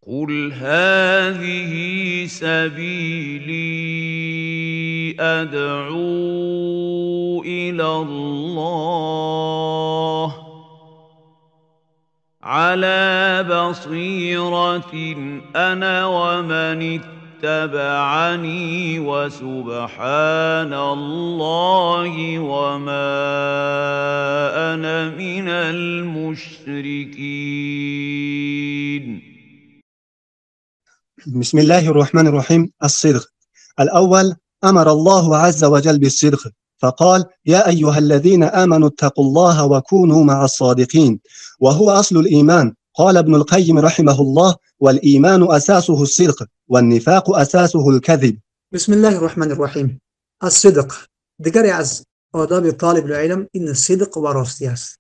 قل هذه سبيلي أدعو إلى الله على بصيرة أنا ومن اتبعني وسبحان الله وما أنا من المشركين. بسم الله الرحمن الرحيم. الصدق. الأول: أمر الله عز وجل بالصدق فقال: يا أيها الذين آمنوا اتقوا الله وكونوا مع الصادقين، وهو أصل الإيمان. قال ابن القيم رحمه الله: والإيمان أساسه الصدق والنفاق أساسه الكذب. بسم الله الرحمن الرحیم. الصدق دیگری از آداب طالب العلم این صدق و راستی است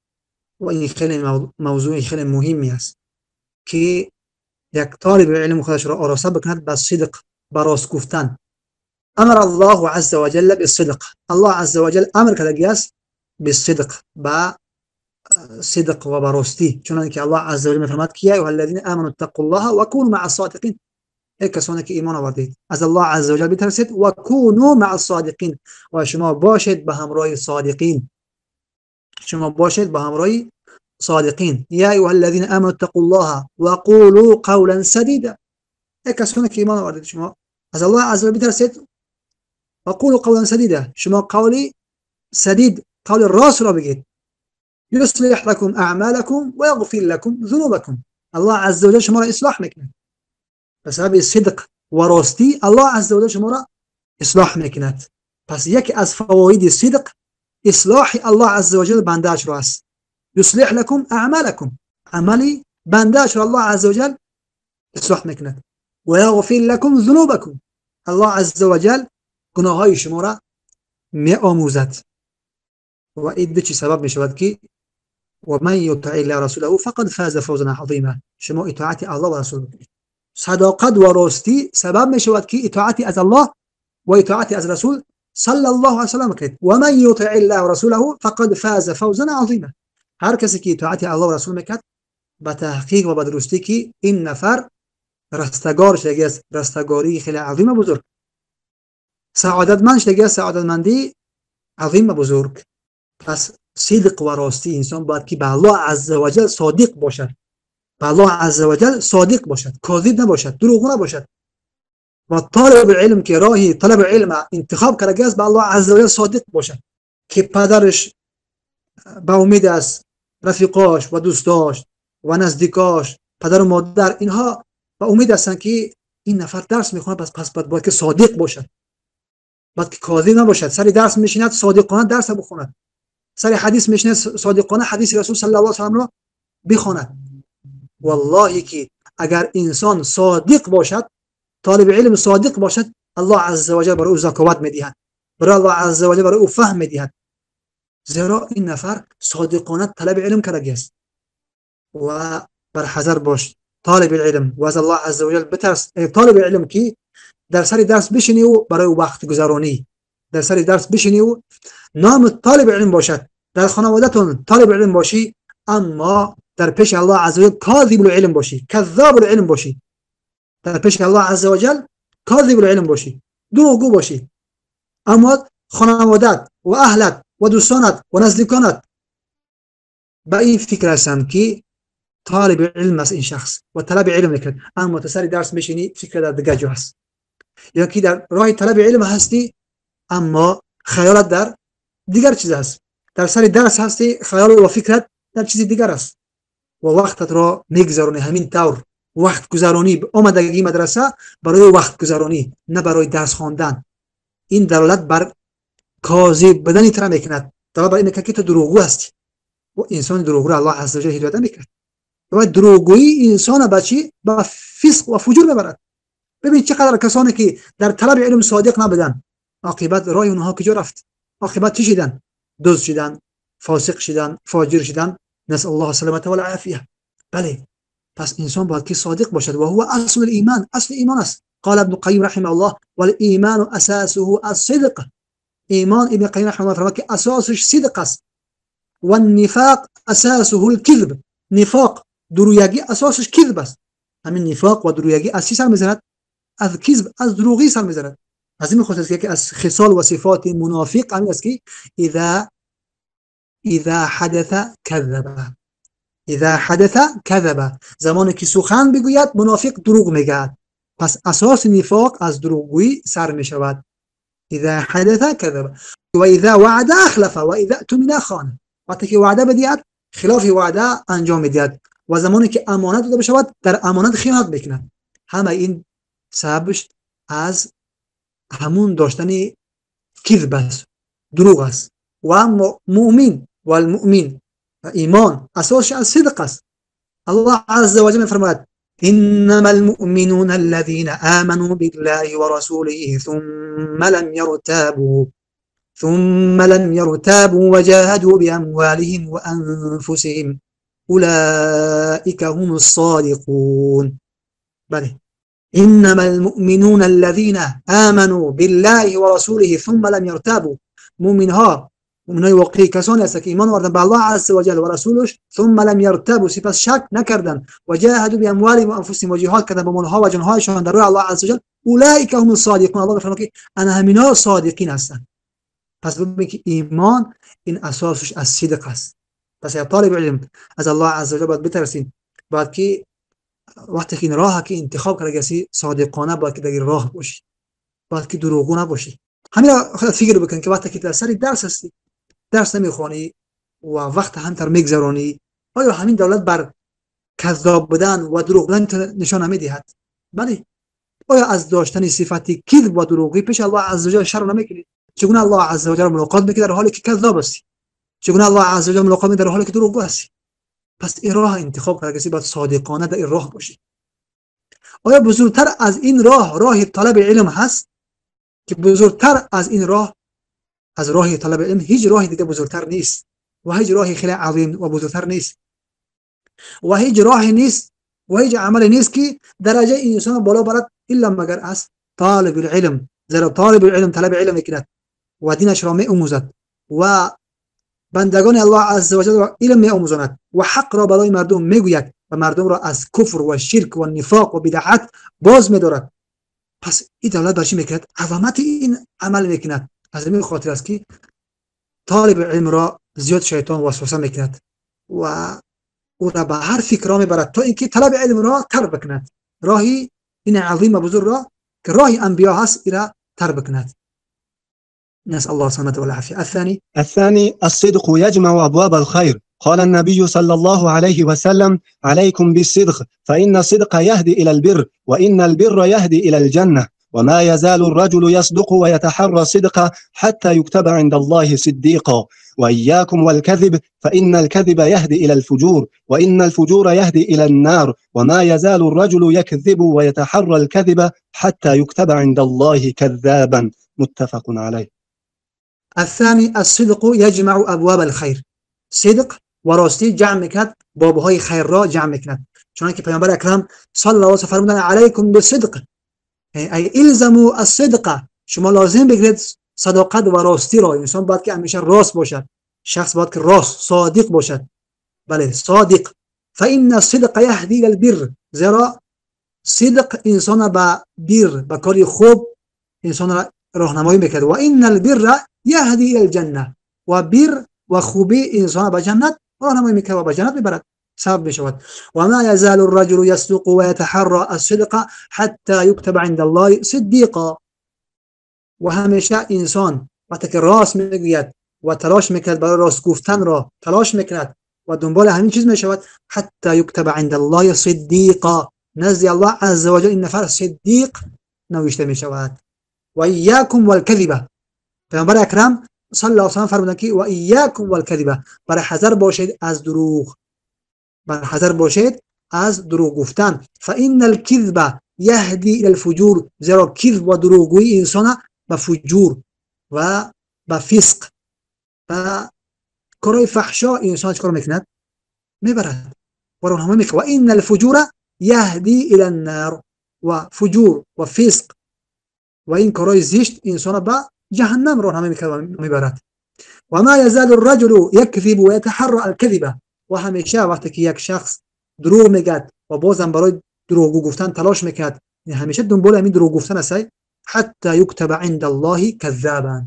و این خیلی موضوع خیلی مهمی است که یک طالب علم خودش را آراسته بکند به صدق، به راست گفتن. امر الله عز وجل بالصدق. الله عز وجل امر کرده است بالصدق، به صدق و به راستی، چون که الله عز وجل میفرماد که یا ایها الذین آمنوا اتقوا الله وكونوا مع الصادقین. ای کسانی که ایمان آوردید از الله عز وجل بترسید و کونوا مع الصادقین، و شما باشید به همراه صادقین. شما باشید به همراه صادقین. یا ایها الذین آمنوا اتقوا الله وقولوا قولا سدیدا. ای کسانی که ایمان آوردید شما از الله عز وجل بترسید و قولوا قولا سدیدا، شما قولی سدید، قول راست را بگید. یصلح لكم اعمالكم ويغفر لكم ذنوبكم. الله عز وجل شما را اصلاح میکند به سبب صدق و راستی. الله عز وجل شما را اصلاح میکند. پس یکی از فواید صدق اصلاح الله عز وجل بنده‌اش را است. یصلح لكم اعمالكم، عملی بنده‌اش را الله عز وجل اصلاح میکند. و یغفر لكم ذنوبكم، الله عز وجل گناههای شما را می آموزد. و این دو چیز سبب می شود که و من یطع الله رسوله فقد فاز فوزا عظیما. شما اطاعت الله و رسول بکنید. صداقت و راستی سبب می شود که اطاعت از الله و اطاعت از رسول صلی الله علیه و سلم کنید. و من یطع الله و رسوله فقد فاز فوزا عظیما. هر کسی که اطاعت الله و رسول میکرد به تحقیق و به درستی که این نفر رستگار شده است، رستگاری خیلی عظیم و بزرگ، سعادتمند شده است، سعادتمندی عظیم و بزرگ. پس صدق و راستی انسان باید که به الله عز وجل صادق باشد، به الله عز وجل صادق باشد، کاذب نباشد، دروغ نباشد. و طالب علم که راهی طلب علم انتخاب کرده است به الله عز وجل صادق باشد، که پدرش به امید است، رفیقاش و دوستاش و نزدیکاش، پدر و مادر، اینها به امید هستند که این نفر درس میخونه، پس باید که صادق باشد، باید که کاذب نباشد. سر درس میشیند صادقانه درس بخواند، سر حدیث میشیند صادقانه حدیث رسول صلی الله علیه و سلم را بخواند. والله که اگر انسان صادق باشد، طالب علم صادق باشد، الله عز وجل برای او زکاوت میدهد، برای الله عز وجل برای او فهم میدهد، زیرا این نفر صادقانه طلب علم کرده است. و بر حذر باش طالب علم و از الله عز وجل بترس. طالب علم که در سر درس بشینی و برای وقت گذرانی، در سر درس بشینی و نام طالب علم باشد، در خانواده‌تون طالب علم باشی، اما در پیش الله عز وجل کاذب العلم باشی، کذاب العلم باشی، در پیش الله عز وجل کاذب العلم باشی، دروغگو باشی، اما خانوادت و اهلت و دوستانت و نزدیکانت به این فکر هستند که طالب علم است این شخص و طلب علم میکرد، اما تو سر درس میشینی فکر در دیگه جا هست، یا که در راه طلب علم هستی اما خیالت در دیگر چیز هست، در سر درس هستی خیال و فکرت در چیز دیگر است و وقتت را میگذرونی همین طور. وقت گذرانی، آمدگی مدرسه برای وقت گذرانی، نه برای درس خواندن. این دلالت بر کاذب بدن تر میکند، دلالت بر این میکند که تو دروغگو هستی و انسان دروغگو را الله عز وجل هدایت نمیکند. و دروغگویی انسان به چی؟ به فسق و فجور میبرد. ببین چقدر کسانی که در طلب علم صادق نبودن، عاقبت راه اونها کجا رفت؟ عاقبت چی شدن؟ دزد شدن، فاسق شدن، فاجر شدن. نسأل الله السلامة والعافیه. بله، پس انسان باید که صادق باشد و هو اصل الایمان، اصل ایمان است. قال ابن قیم رحمه الله والایمان اساسه الصدق. ایمان، ابن قیم رحمه الله فرمود که اساسش صدق است. و النفاق اساسه الكذب. نفاق درویگی اساسش کذب است. همین نفاق و دروغگی از چی سر میزند؟ از کذب، از دروغی سر میزند. از این خاطر که از خصال و صفات منافق همین است که اذا حدث کذب، اذا حدث کذب، زمانی که سخن بگوید منافق دروغ میگوید. پس اساس نفاق از دروغگویی سر میشود. اذا حدث کذب و اذا وعد اخلف و اذا اؤتمن خان. وقتی که وعده بدهد خلاف وعده انجام میدهد و زمانی که امانت داده بشود در امانت خیانت میکند. همه این سببش از همون داشتن کذب است، دروغ است. و مؤمن و المؤمن و ایمان اساسش از صدق است. الله عز وجل میفرماید انما المؤمنون الذين آمنوا بالله ورسوله ثم لم يرتابوا وجاهدوا بأموالهم وأنفسهم أولئك هم الصادقون. بله، انما المؤمنون الذين آمنوا بالله ورسوله ثم لم يرتابوا، مؤمنها، مؤمنای واقعی کسانی هستند که ایمان آوردن به الله عز وجل و رسولش، ثم لم يرتابوا، سپس شک نکردند، و جاهدوا باموالهم و انفسهم، و جهاد کردند با مالها و جانهایشان در راه الله عز وجل، اولئک هم الصادقون. الله میفرماید که انا همینا صادقین هستند. پس ببینید که ایمان این اساسش از صدق است. پس یا طالب علم از الله عز وجل باید بترسین، باید که وقتی که این راه که انتخاب کرده کسی صادقانه باید که در این راه باشی، باید که دروغگو نباشی. همین خودت فکر بکن که وقتی که در سر درس هستی، درس نمیخوانی و وقت همتر میگذرانی، آیا همین دولت بر کذاب بودن و دروغ بودن نشان نمیدهد؟ بله. آیا از داشتن صفت کذب و دروغی پیش الله عز وجل شرم نمیکنی؟ چگونه الله عز وجل ملاقات میکنی در حالی که کذاب هستی؟ چگونه الله عز وجل ملاقات میکنی در حالی که دروغگو هستی؟ پس این راه انتخاب کرده کسی باید صادقانه در این راه باشی. آیا بزرگتر از این راه، راه طلب علم هست؟ که بزرگتر از این راه، از راه طلب علم هیچ راهی دیگه بزرگتر نیست و هیچ راهی خیلی عظیم و بزرگتر نیست و هیچ راهی نیست و هیچ عملی نیست که درجه انسان بالا برد الا مگر از طالب العلم. زیرا طالب العلم طلب علم میکند و دینش را میآموزد و بندگان الله عز وجل را علم میآموزاند و حق را برای مردم میگوید و مردم را از کفر و شرک و نفاق و بدعت باز میدارد. پس این دولت بر چی میکند؟ عظمت این عمل میکند. از این خاطر است که طالب علم را زیاد شیطان وسوسه میکند و او را به هر فکر میبرد تا اینکه طلب علم را ترک بکند، راهی این عظیم و بزرگ را که راه انبیا هست را ترک بکند. نسأل الله السلامة والعافية. الثاني الصدق يجمع أبواب الخير. قال النبي صلى الله عليه وسلم عليكم بالصدق فإن الصدق يهدي إلى البر وإن البر يهدي إلى الجنة وما يزال الرجل يصدق ويتحرى الصدق حتى يكتب عند الله صديقا وإياكم والكذب فإن الكذب يهدي إلى الفجور وإن الفجور يهدي إلى النار وما يزال الرجل يكذب ويتحرى الكذب حتى يكتب عند الله كذابا. متفق عليه. الثاني الصدق يجمع أبواب الخير. صدق و راستی جمع میکند، بابهای خیر را جمع میکند. چون که پیامبر اکرم صلی الله علیه و فرمودند علیکم بالصدق، ای الزموا الصدق، شما لازم بگیرید صداقت و راستی را. انسان باید که همیشه راست باشد، شخص باید که راست صادق باشد. بله صادق. فإن الصدق يهدي إلى البر، زیرا صدق انسان به بر، به کاری خوب انسان را راهنمایی میکرد. و ان البر يهدي إلى الجنة، و بر و خوبی انسان به جنت راهنمایی میکرد و به جنت میبرد، سبب میشود. و ما يزال الرجل يصدق ويتحرى الصدق حتى يكتب عند الله صديقا. و همیشه انسان وقتی که راست میگوید و تلاش میکند برای راست گفتن را تلاش میکند و دنبال همین چیز میشود، حتی یکتب عند الله صدیقا، نزد الله عز وجل این نفر صدیق نوشته میشود. و ایاکم والکذب، پیامبر اکرم صلی الله علیه و سلم فرمودند که و ایاکم والکذب، بر حذر باشید از دروغ، بر حذر باشید از دروغ گفتن. فان الكذب یهدی الی الفجور، زیرا کذب و دروغگویی انسان به فجور و به فسق و کارهای فحشا انسان چکار میکند؟ میبرد و راهنمایی میکند. و ان الفجور یهدی الی النار، و فجور و فسق و این کارهای زشت انسان به جهنم راهنمایی میکند و میبرد. و ما یزال الرجل یکذب و یتحرى الكذب، و همیشه وقتی که یک شخص دروغ میگد و بازم برای دروغگو گفتن تلاش میکند، همیشه دنبال همین دروغ گفتن است، حتی یکتب عند الله کذابا،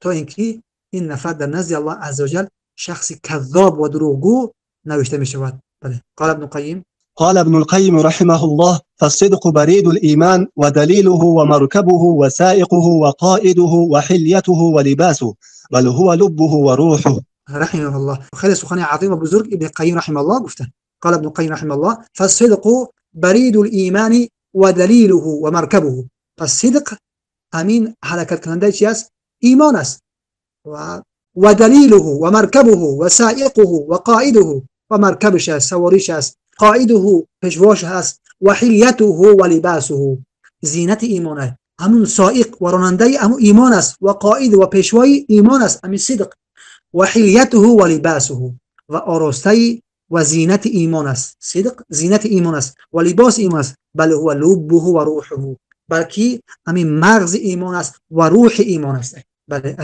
تا اینکه این نفر در نزد الله عزوجل شخص کذاب و دروغگو نوشته میشود. بله. قال ابن القيم قال ابن القيم رحمه الله: فالصدق بريد الإيمان ودليله ومركبه وسائقه وقائده وحليته ولباسه، بل هو لبه وروحه. رحمه الله. خیلی سخن عظیم و بزرگ ابن قیم رحمه الله گفته. قال ابن القيم رحمه الله: فالصدق بريد الإيمان ودليله ومركبه. فالصدق همین حرکت کننده چی است؟ ایمان است. و دلیله و مرکبه و سائقه و قائده، و مرکبش است، سواریش است، قائده پیشواش است، و حلیته و لباسه، زینت ایمان است، همون سائق و راننده همون ایمان است، و قائد و پیشوای ایمان است، همین صدق، و حلیته و لباسه، و آراسته و زینت ایمان است. صدق زینت ایمان است و لباس ایمان است، بل هو لبه و روحه، بلکه همین مغز ایمان است و روح ایمان است. بله.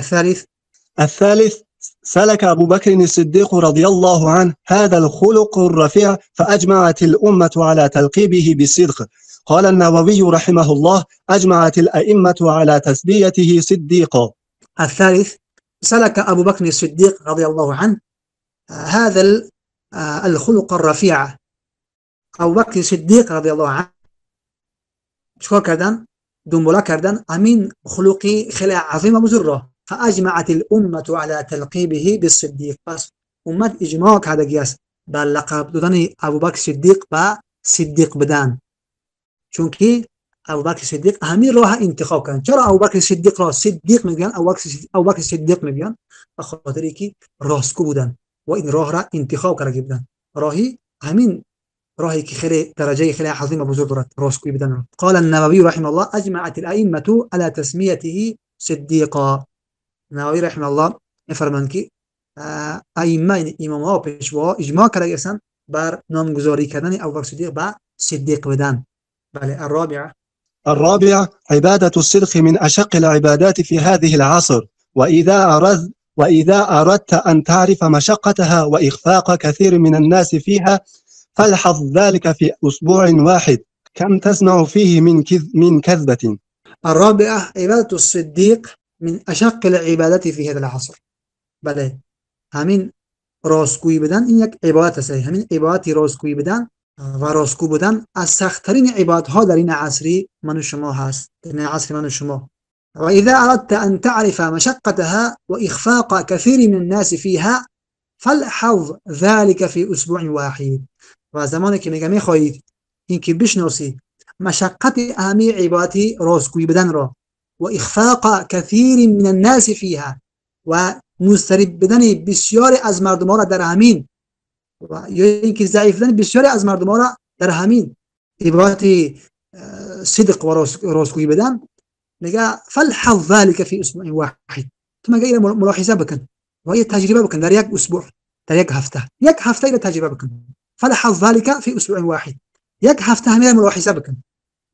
الثالث سلك أبو بكر الصديق رضي الله عنه هذا الخلق الرفيع فأجمعت الأمة على تلقيبه بالصدق. قال النووي رحمه الله: أجمعت الأئمة على تسميته صديقا. الثالث سلك أبو بكر الصديق رضي الله عنه هذا الخلق الرفيع. أبو بكر الصديق رضي الله عنه چکار کردن؟ دنباله کردن همین خلقی خیلی عظیم و بزرگ را. فأجمعت الأمة على تلقيبه بالصديق. پس امت اجماع کردگی است بر لقب دادن ابوبکر صدیق به صدیق بدن، چون که ابوبکر صدیق همین راه انتخاب کردن. چرا ابوبکر صدیق را صدیق میگن؟ ابوبکر صدیق میگن به خاطر که راستگو بودن و این راه را انتخاب کرده بودن، راهی همین راهی که خیلی درجه خیلی عظیم و بزرگ دارد، راستگویی بدن. قال النووي رحمه الله: اجمعت الائمه على تسميته صدیقا. نووی رحمه الله میفرمایند که ائمه، امام ها و پیشوا اجماع کرده هستند بر نامگذاری کردن ابوبکر صدیق به صدیق بدن. بله. الرابع عبادة الصدق من أشق العبادات في هذه العصر، وإذا أردت أن تعرف مشقتها وإخفاق كثير من الناس فيها فالحظ ذلك في أسبوع واحد كم تسمع فيه من كذبة. الرابعة عبادة الصديق من أشق العبادات في هذا العصر. بله، همین راستگویی بدن این یک عبادت است. همین عبادت راستگویی بدن و راستگو بودن از سخت‌ترین عبادت‌ها در این عصری من و شما هست، در این عصر من و شما. و اذا اردت ان تعرف مشقتها واخفاق كثير من الناس فيها فالحظ ذلك في اسبوع واحد. و زمانی که میگه میخواهید اینکه بشناسی مشقت اهمی عبادت راستگویی بدن را و اخفاق كثير من الناس فيها و مضطرب بدن بسیاری از مردم ها را در همین، و یا اینکه ضعیف بدن بسیاری از مردم ها را در همین عبادت صدق و راستگویی بدن، میگه فالحظ ذلك في اسبوع واحد. تو میگه اینو ملاحظه بکن و یه تجربه بکن در یک اسبوع، در یک هفته، یک هفته اینو تجربه بکن. فالحظ ذلك في اسبوع واحد، یک هفته همین ملاحظه بکن،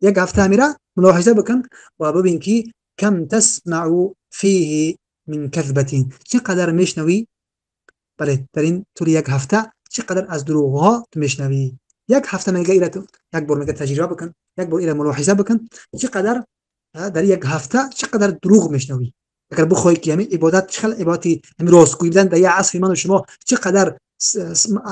یک هفته همین ملاحظه بکن و ببین که کم تسمع فيه من كذبة، چقدر میشنوی. بله، در این طول یک هفته چقدر از دروغ ها تو میشنوی. یک هفته میگه ایره تو یک بار میگه تجربه بکن، یک بار ایره ملاحظه بکن، چقدر در یک هفته چقدر دروغ میشنوی. اگر بخوای که همین عبادت چقدر عبادتی همین راستگویی بدن در یک عصر من و شما چقدر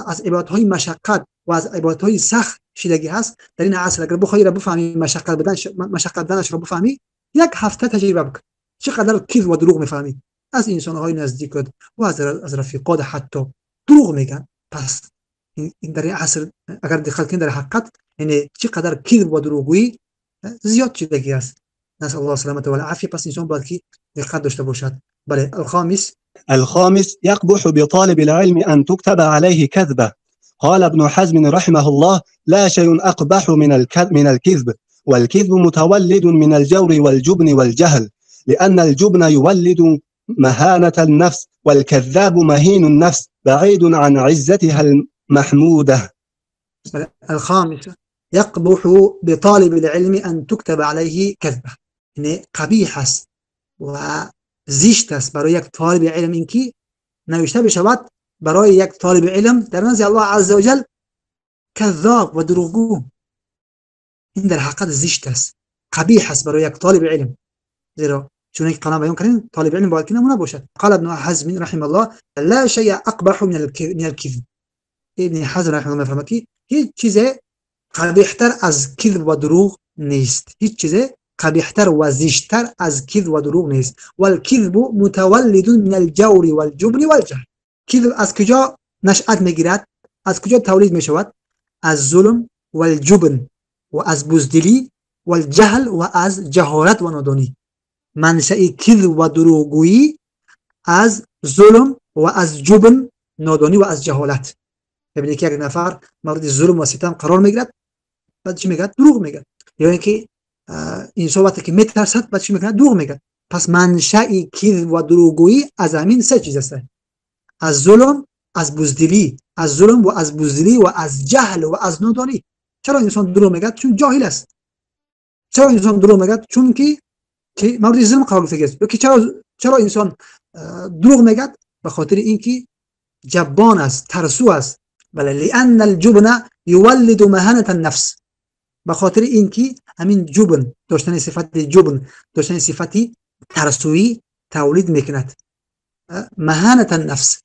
از عبادت های مشقت و از عبادت های سخت شدگی هست در این عصر، اگر بخوای را بفهمی مشقت بدن، مشقت بدنش رو بفهمی، یک هفته تجربه بکن چقدر کذب و دروغ میفهمی از انسان های نزدیکت و از رفیقات، حتی دروغ میگن. پس این در این عصر اگر دقت کنید در حقیقت یعنی چقدر کذب و دروغگویی زیاد شدگی است. نسأل الله السلامة والعافية. پس انسان باید که دقت داشته باشد. بله. الخامس يقبح بطالب العلم أن تكتب عليه كذبة. قال ابن حزم رحمه الله: لا شيء أقبح من الكذب، والكذب متولد من الجور والجبن والجهل، لأن الجبن يولد مهانة النفس، والكذاب مهين النفس بعيد عن عزتها المحمودة. الخامس يقبح بطالب العلم أن تكتب عليه كذبة، یعنی قبیح است و زشت است برای یک طالب علم اینکه نوشته بشود برای یک طالب علم در نزد الله عزوجل کذاب و دروغگو. این در حقیقت زشت است، قبیح است برای یک طالب علم. زیرا چون که قبلا بیان کردیم طالب علم باید که نمونه باشد. قال ابن حزم رحمه الله لا شیء اقبح من الكذب. ابن حزم رحمه الله می‌فرماید که هیچ چیز قبیح‌تر از کذب و دروغ نیست. هیچ چیز قبیح‌تر و زشت‌تر از کذب و دروغ نیست. والکذب متولد من الجور والجبن والجهل. کذب از کجا نشأت می‌گیرد؟ از کجا تولید می‌شود؟ از ظلم والجبن و از بزدلی والجهل و از جهالت و نادانی. منشأ کذب و دروغگویی از ظلم و از جبن، نادانی و از جهالت. ببینید که یک نفر مورد ظلم و ستم قرار میگیرد، بعد چی میگه؟ دروغ میگه. یا اینکه انسان وقتی که میترسد بعد چی میکنه؟ دروغ میگه. پس منشأ کذب و دروغگویی از همین سه چیز است: از ظلم، از بزدلی، از ظلم و از بزدلی و از جهل و از نادانی. چرا انسان دروغ میگه؟ چون جاهل است. چرا انسان دروغ میگه؟ چون که مورد ظلم قرار گرفته است. که چرا انسان دروغ میگه؟ به خاطر اینکه جبان است، ترسو است. بله، لأن الجبن یولد مهانة النفس. به خاطر اینکه همین جبن، داشتن صفت جبن، داشتن صفت ترسویی تولید میکند مهانة النفس.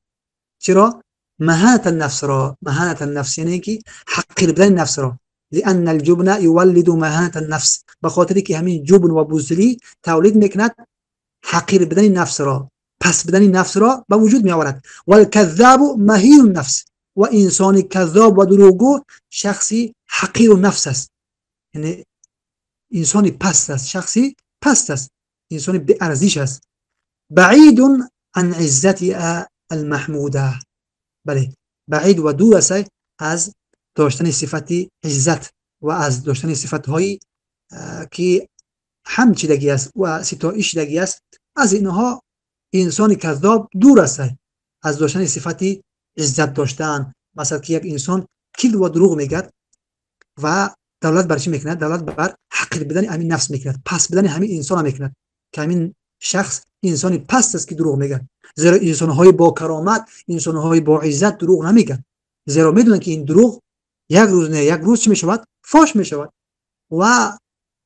چرا؟ مهانة النفس را، مهانة النفس یعنی اینکه حقیر بودن نفس را. لأن الجبن یولد مهانة النفس. به خاطر که همین جبن و بزدلی تولید میکند حقیر بودن نفس را، پس بودن نفس را به وجود می آورد. والکذاب مهین النفس. و انسان کذاب و دروغگو شخصی حقیر النفس است، یعنی انسان پست است، شخصی پست است، انسان بی ارزش است. بعید عن عزت المحموده. بله، بعید و دور است از داشتن صفت عزت و از داشتن صفت‌هایی که همچیدگی است و ستایش شدگی است. از اینها انسان کذاب دور است از داشتن صفت عزت داشتن. مثلا که یک انسان کذب و دروغ میگه و دولت بر چی میکند؟ دولت بر حقیر بدن همین نفس میکند، پس بدن همین انسان میکند که همین شخص انسانی پست است که دروغ میگه. زیرا انسان‌های با کرامت، انسان‌های با عزت دروغ نمیگن، زیرا میدونن که این دروغ یک روز نه یک روز چی میشود؟ فاش میشود. و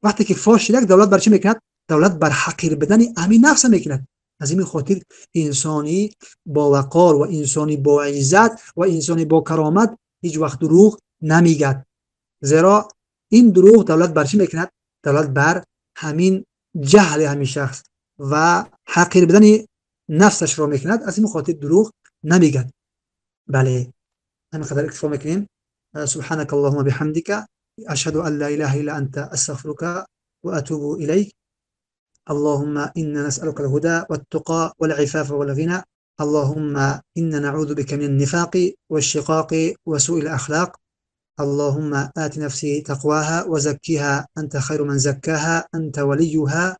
وقتی که فاش شد دولت بر چی میکند؟ دولت بر حقیر بدن همین نفس میکند. از این خاطر انسانی با وقار و انسانی با عزت و انسانی با کرامت هیچ وقت دروغ نمیگد، زیرا این دروغ دولت بر چی میکند؟ دولت بر همین جهل همین شخص و حقیر بدن نفسش را میکند. از این خاطر دروغ نمیگد. بله، همین قدر اکتفا میکنیم. سبحانك اللهم بحمدك أشهد أن لا إله إلا أنت أستغفرك وأتوب إليك. اللهم إنا نسألك الهدى والتقى والعفاف والغنى. اللهم إنا نعوذ بك من النفاق والشقاق وسوء الأخلاق. اللهم آت نفسي تقواها وزكيها أنت خير من زكاها أنت وليها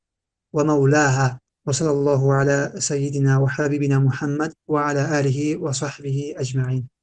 ومولاها. وصلى الله على سيدنا وحبيبنا محمد وعلى آله وصحبه أجمعين.